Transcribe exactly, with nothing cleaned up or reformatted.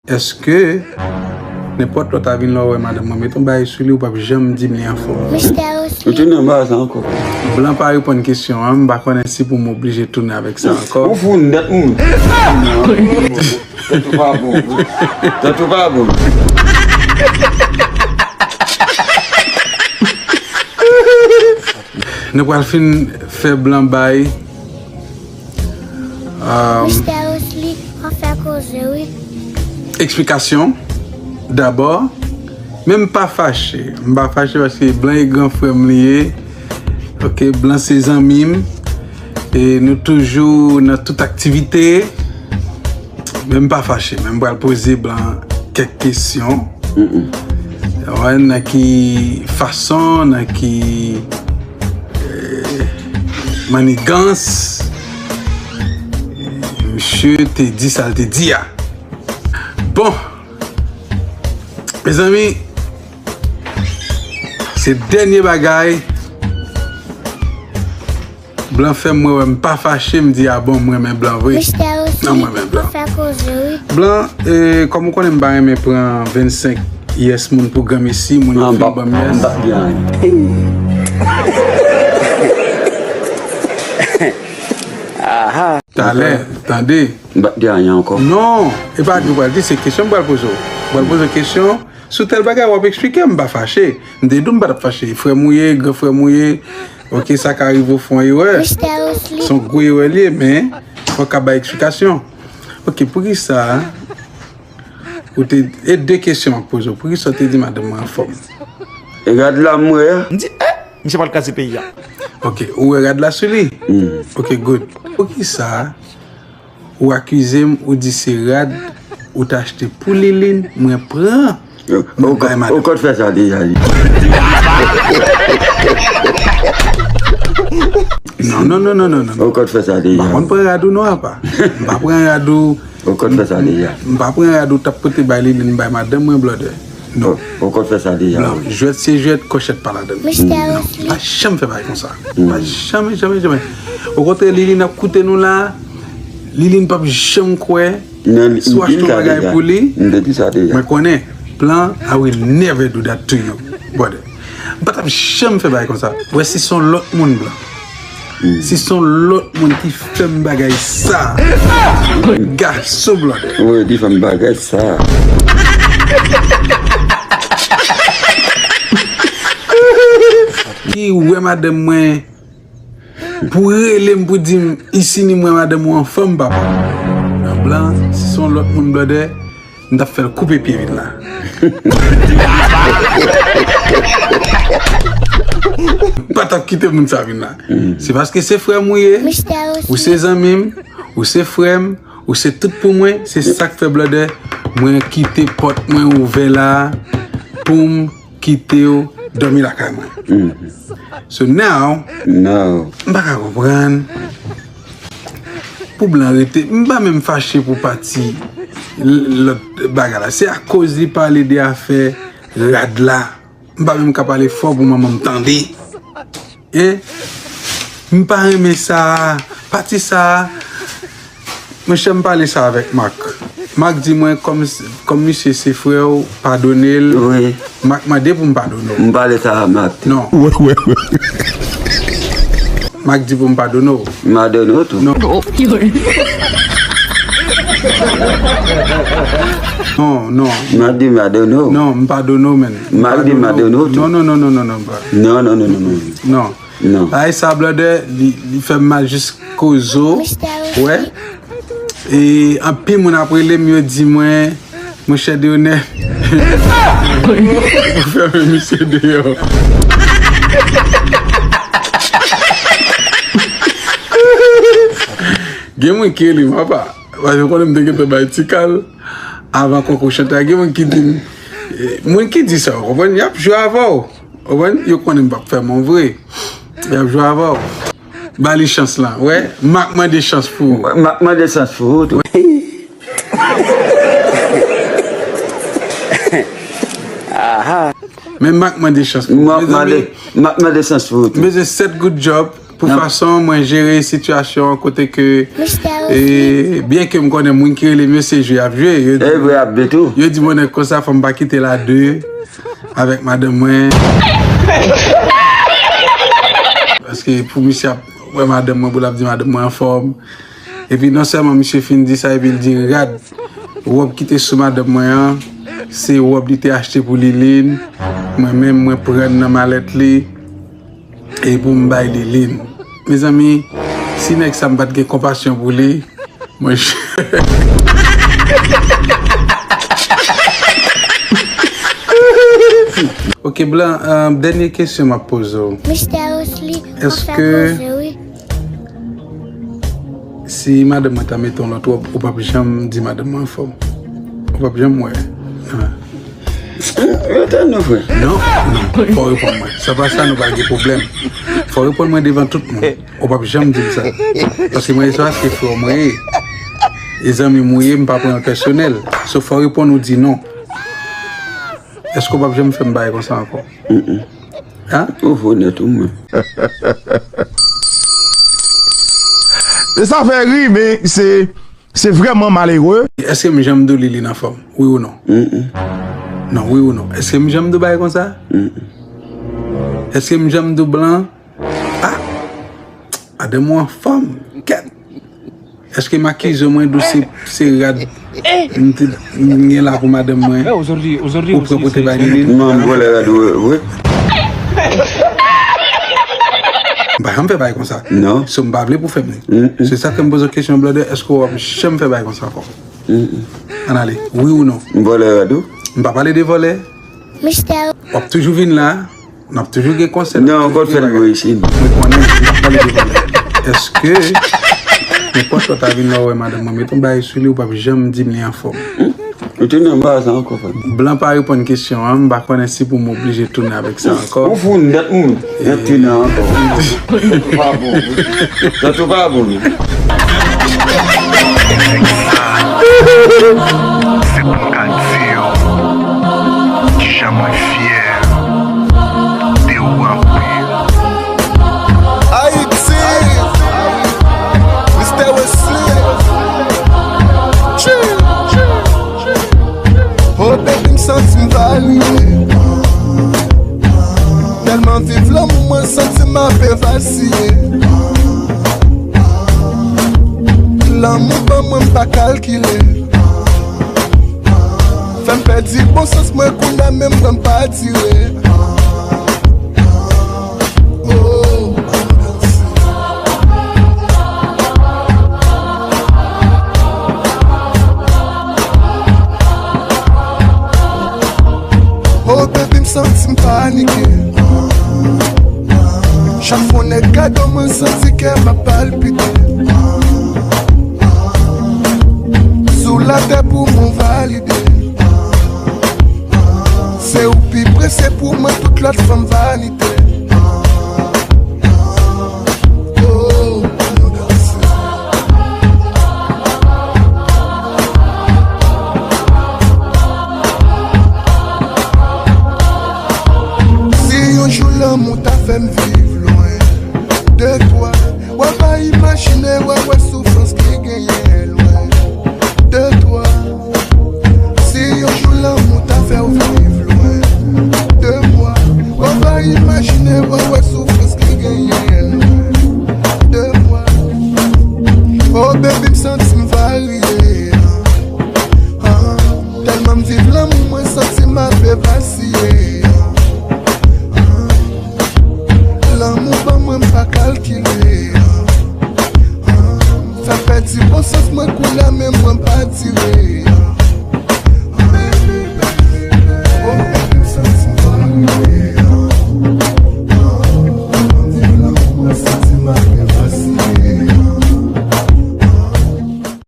Èske nenpòt lòt avni lè w wè madanm mwen met yon bagay sou li, ou p ap janm di m li anfòm? Ou tounen anba sa ankò. Blan pa reponn kesyon an, m pa konnen si pou m oblije tounen avèk sa ankò. Ou fou nèt, moun. Tèt ou pa bon. Tèt ou pa bon. Nou pral fin fè blan bay, um, Mister Wesley, w ap fè koze, wi. Eksplikasyon dabò. Men m pa fache. M pa fache paske blan e gran frè m li ye. Ok, blan se zanmi m. E nou toujou nan tout aktivite. Men m pa fache, men m pral poze blan kèk kesyon. Wè, nan ki fason, nan ki, eh, mannigans, misye te di sa l te di a. Bon, mezanmi, se dènye bagay. Blan fè m wè, wè m pa fache, m di, "A bon, m renmen blan vre." Mister Wesley, m renmen blan. Fè koze, wi. Blan, eh, kòm ou konnen m pa renmen pran vennsenk yes moun pou granmesi, moun yo fin ban m yes. Talè, tande. M p ap di anyen ankò. Non, e pa di w pral di, se kesyon m pral poze w. M pral poze w kesyon. Sou tèl bagay, w ap eksplike, m pa fache. M te di w m pa t ap fache. Frè m ou ye, gran frè m ou ye. Ok, sa ka rive w fè yon erè. Se yon gwo erè li ye, men fò w ka bay eksplikasyon. Ok, poukisa ou te, e de kesyon m ap poze w. Poukisa w te di madanm mwen anfòm? E rad la m wè a. M di, eh, misye pral kraze peyi a. Ok, ou wè rad la sou li? Ok, good. Poukisa ou akize m, ou di se rad ou t achte pou Liline, mwen pran, mwen bay madanm. Ou konn fè sa deja, li. Non, non, non, non, non, non. Ou konn fè sa deja. M pa konn pran rad ou non, apa. M pa pran rad ou. Ou konn fè sa deja. M pa pran rad ou t ap pote bay Liline, m bay madanm mwen, blòdè. Non. Ou konn fè sa deja. Non, jwèt se jwèt, kòchèt pa ladann. Mister Wesley. Pa janm fè bagay konsa. Pa janm, janm, janm. Okontrè, Liline ap koute nou la. Liline p ap janm kwè. Si w achte yon bagay pou li, m te di sa deja. Mwen konnen, blan, I will never do that to you, brother. M pa t ap janm fè bagay konsa. Wè, si se yon lòt moun, blan. Si se yon lòt moun ki fè m bagay sa, gason blòdè. Wi, ki fè m bagay sa. Ki wè madanm mwen, pou rele m, pou di m, Isini, m wè madanm ou anfòm, papa. Nan blan, si se yon lòt moun, blòdè, m t ap fè l koupe pye vin la. M pa t ap kite moun sa vin la. Se paske se frè m ou ye. Ou se zanmi m. Ou se frè m. Ou se tout pou mwen. Se sa k fè, blòdè, mwen kite pòt mwen ouvè la pou m kite w dòmi lakay mwen. So now, m pa ka konprann. Pou blan rete, m pa menm fache pou pati l-, lòt bagay la. Se akoz li pale de afè rad la. M pa menm ka pale fò pou manman m tande. Hein? M pa renmen sa. Pati sa. Monchè, m pale sa avèk Mak. Mak di mwen, kòm, kòm misye se frè w, padone l. Wi. Mak mande pou m padone w. M pale sa a Mak tou. Non. Wi, wi, wi. Mak di pou m padone w. M padone w tou. Non. Non, non. Mak di m padone w. Non, m padone w, men. Mak di m padone w tou. Non, non, non, non, non, non, bro. Non, non, non, non, non. Non. Non. Bagay sa, blòdè, li, li fè m mal jis kozo. Wè. E anpil moun ap rele m, yo di mwen, monchè Deonè, ou fèmen misye deyò. Gen moun ki rele m, apa. Paske konnen m te gentan bay ti kal avan konkou chante a. Gen moun ki di m, eh, moun ki di sa, w konprann, y ap jwe avè w. Ou konprann? Yo konnen m p ap fè men vre. Y ap jwe avè w. Ba li chans lan. Wè, Mak mande chans pou ou. Mak mande chans pou ou tou. Aha. Men Mak mande chans pou ou. Mak mande, Mak mande chans pou ou tou. M bezwen sèt goud djòb. Pou fason mwen jere sitiyasyon an kote ke, e, byen ke m konnen moun ki rele m yo se jwe y ap jwe, yo di, yo di mwen nèg konsa fò m pa kite l a de avèk madanm mwen. Paske pou misye ap wè madanm mwen, pou l ap di madanm mwen anfòm. Epi non sèlman misye fin di sa, epi l di, "Gad, wòb ki te sou madanm mwen an, se wòb li te achte pou Liline. Mwen menm, mwen pran nan malèt li." E pou m bay Liline. Mezanmi, si nèg sa m pa t gen konpasyon pou li, mwen. Ok, Blan, euh, dènye kesyon m ap poze w. Mistè Osli, èske si madanm mwen ta mete yon lòt wòb, ou p ap janm di madanm mwen anfòm? Ou p ap janm wè? Ah. Rete non, frè. Non, non, fò w reponn mwen. Sa pa sa, nou pa gen pwoblèm. Fò w reponn mwen devan tout moun. Ou p ap janm di m sa. Paske mwen, se paske frè w mwen ye. E zanmi m ou ye, m pa pran l pèsonèl. So, fò w reponn ou di non. Èske w p ap janm fè m bagay konsa ankò? Mm-mm. Hein? Ou fò nèt ou mwen. E sa fè ri, men se, se vrèman malere. Èske m janm di w Liline anfòm? Wi ou non? Mm-mm. Non, wi ou non? Èske m janm di w bagay konsa? Mm-mm. Èske m janm di w Blan? Ah! Madanm ou anfòm. Kèt! Èske m akize w mwen di w se, se rad m te, m gen la pou madanm mwen? Ou pran pote bay Liline? Non, m vòlè rad ou, wi. M pa janm fè bagay konsa. Non. So, m pa vle pou fè m li. Mm-mm. Se sa ke m poze w kesyon, brother, èske w ap janm fè bagay konsa ankò? Mm-mm. Ann ale. Wi ou non? M vòlè rad ou? M pa pale de vòlè. Mistè. W ap toujou vin la. N ap toujou gen konsèy. Non, ankò fè l voye isit. Mwen konnen, m ap pale de vòlè. Èske nenpòt lè w ta vin la w wè madanm mwen, mete yon bagay sou li, ou p ap janm di m li anfòm? Ou tounen anba sa ankò, frè m. Blan pa reponn kesyon an, m pa konnen si pou m oblije tounen avèk sa ankò. Ou fou nèt, moun. Yon tounen ankò. Tèt ou pa bon, wi. Tèt ou pa bon, wi. Se pou m ka di yo kijan mwen fyè de ou anpil. Ayiti, Mistè Wesley. Chi, chi, chi. Oh baby, m santi m varye. Tèlman viv lanmou, mwen santi m ape vasiye. Lanmou ban mwen, m pa kalkile. Fè m pèdi bon sans mwen, kounye a menm mwen m pa dire. Oh. Oh baby, m santi m panike. Chak fwa yon nèg gade w, mwen santi kè m ap palpite. Sou latè pou mwen valide. Se ou pi prese pou mwen, tout lòt fanm vanite. Oh, nou danse. Si yon jou lanmou ta fè m viv lwen de twa, w ap pa imajine, w ap wè soufrans ki genyen lwen de twa. Si yon jou lanmou ta fè w viv lwen de mwa, w ap pa imajine, w ap wè soufrans ki genyen lwen de mwa. Oh baby, m santi m varye. Ah, tèlman m viv lanmou, mwen santi m ape vasiye. Ah, lanmou ban mwen, m pa kalkile. Ah, sa pèdi bon sans mwen, kounye a menm mwen pa dire.